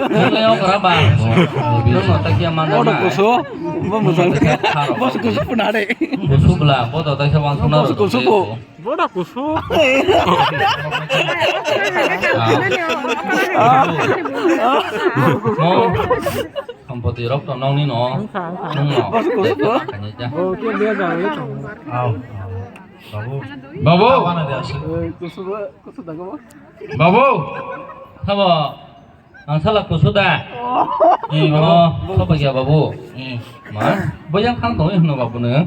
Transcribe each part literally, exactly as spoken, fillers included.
Nang le okra ba. Nang no takia mandar na. Bodo kusu. Bo mujang. Bodo kusu punare. Kusu bla, bodo taisa wangsuna. Bodo kusu bo. Bodo kusu. Mo. Sampati rok to nong ni no. Nong no. Bodo kusu bo. Kanya ja. Au. Babu. Babu. Kusu bo, kusu dago. Babu. Sabo. Ang sala kusu da. Oh. Ih, mo, soba ya babu. Ih, ma, boyang khang tong hino babu ne.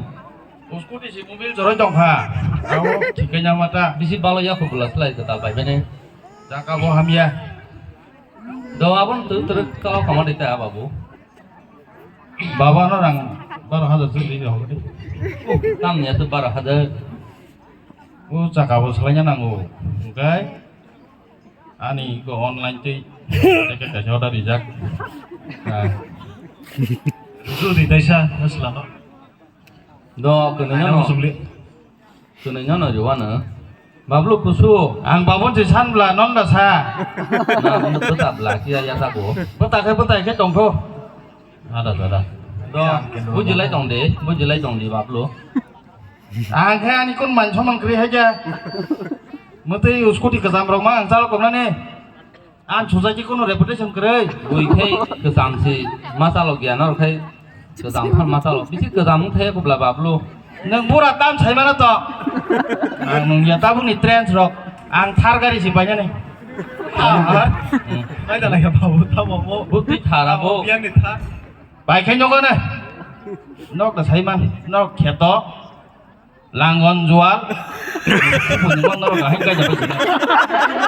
Scooty si mobil joroi tong kha. Abo thikai na mata. Bisi balo ya ko bula slai ko tal bai bene. Jaka bo hamya. Do abon tu tu kau kama dita babu. Baba no rang baro hajar tu dini hobo de. Tam ya tu baro hajar. O jaka bo slai na nango. Oke. Ani ko online tei teke kaisa order rijak. Ah. Jodi taisa, naslano. Do, kwnwi ano no. Sumli. Kwnwi no no, Joano. Bablu kusu. Ang babun si san bla, non da sa. Na, ano bwta bla, kiya ya ta bo. Bwta khe, bwta khe tongkho. Ada, ada. Do, bujilai tong di, bujilai tong di, Bablu. Ang khe ani kun man soman kwrwi hai khe. Mwtwi scooty kwcham rok ma ang chalo koknani. Ang sujai khe kunu reputation kwrwi. Bui khe kwcham si ma chalo giya nor khai kwcham phan ma chalo. Bisi kwcham wng thaya kubla Bablu. Nwng bura tam sai mano to. Ang nwng ya tabukni trends rok. Ang thar gari si painani. Thar? Hmm. Pai da lai babu tamo mo. Butwi thar abo. Yang ni thar. Pai khai nogo na. Nok da sai man. Nok kheto. Langon jual. Puni mon norok ahai kai jabai sini.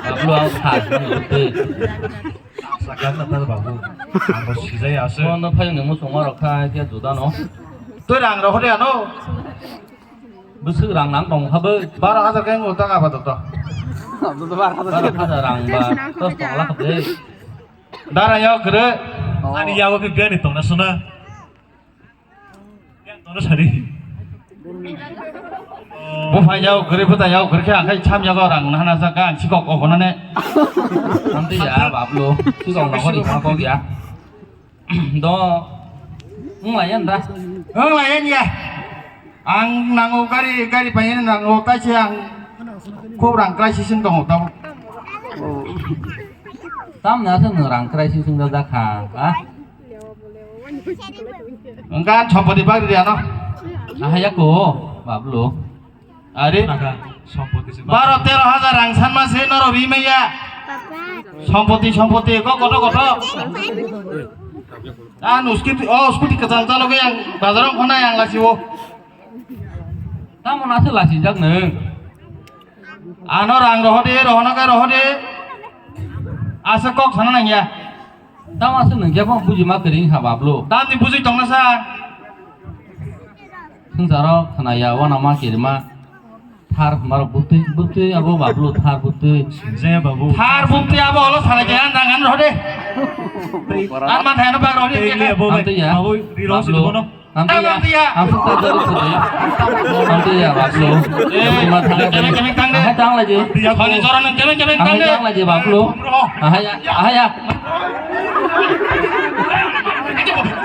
Bablu ang thar. Sakar na tar babu. Ang bo sijai ase. Mo no phai ni musung ma rok kha khe juda no. Twi rang rok hode ano. Bwswk rang nang tong kha bo. Baro hajar khe ngo ta kha to. Baro hajar rang ba. Tos tong la kha de. Dara yo gre. Ani yago khe gani tong na suna. Tono sari. Buphang yao kwrwi, bwta yao kwrwi khe akhai cham yago rang nahana jaka ang sikok kok hwnane. Amtwi ya, Bablu. Sikok nokori ma kok ya. Do. Wng lai yan da. Wng lai yan ya. Ang nango gari, gari paiyani nango, taise ang khub rang crisis wng tongo tabuk. Tamni aswk nwng rang crisis wng jakha, ha? Wngkha sompoti bagri riya no. Ahaya ko, Bablu. Are? Baro tero hajar rang sanma se norok ri maya. Sompoti, sompoti, ko koto, koto. Ah, nu scooty, oh, scooty kwchang chalo ke yang bazar ong khona yang lasi o. Tamo nase lasi jak nwng. Ano rang rohode, rohona ka rohode. Asa kok sana nangya. Tamo asa nangya bo buji ma kering ha Bablu. Tati buji tongna sa. Sungsaro khanaya wana ma kirima. Thar maro butui, butui abo Bablu thar butui. Jaya babu. Thar butui abo olo sana jaya nangan rohode. An man thayano bag rohode. Tei le abo bai. Amtwi ya. Babu, riro si Bablu. Bono. Amtwi ya. Amtwi ya. Amtwi ta jadu kudu. Amtwi ya, Bablu. Eh, amtwi ma thang kemeng, kemeng thang de. Ahai thang lai je. Amtwi ya. Khani jora nang kemeng, kemeng thang de. Ahai thang lai je, Bablu. Bro. Ahai ya, ahai ya.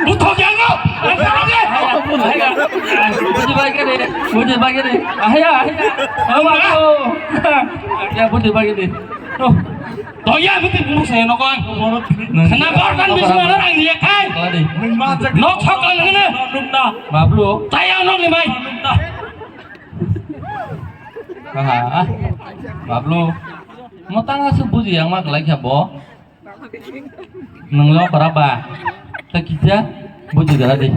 Buthok yang lo. Ahai ya. Buji bai kene, buji bai kene. Ahai ya, ahai ya. Oh, Bablu. Ya, buji bai kene. Oh. Toya buti buru saya nokon. Nang kenapa orang bisa mana orang dia kai? Nok sok lang hene. Bablu. Saya nok ni mai. Aha. Bablu. Mo tang asu buji yang mak lai kha bo. Nang lo para ba. Ta kija buji dara di.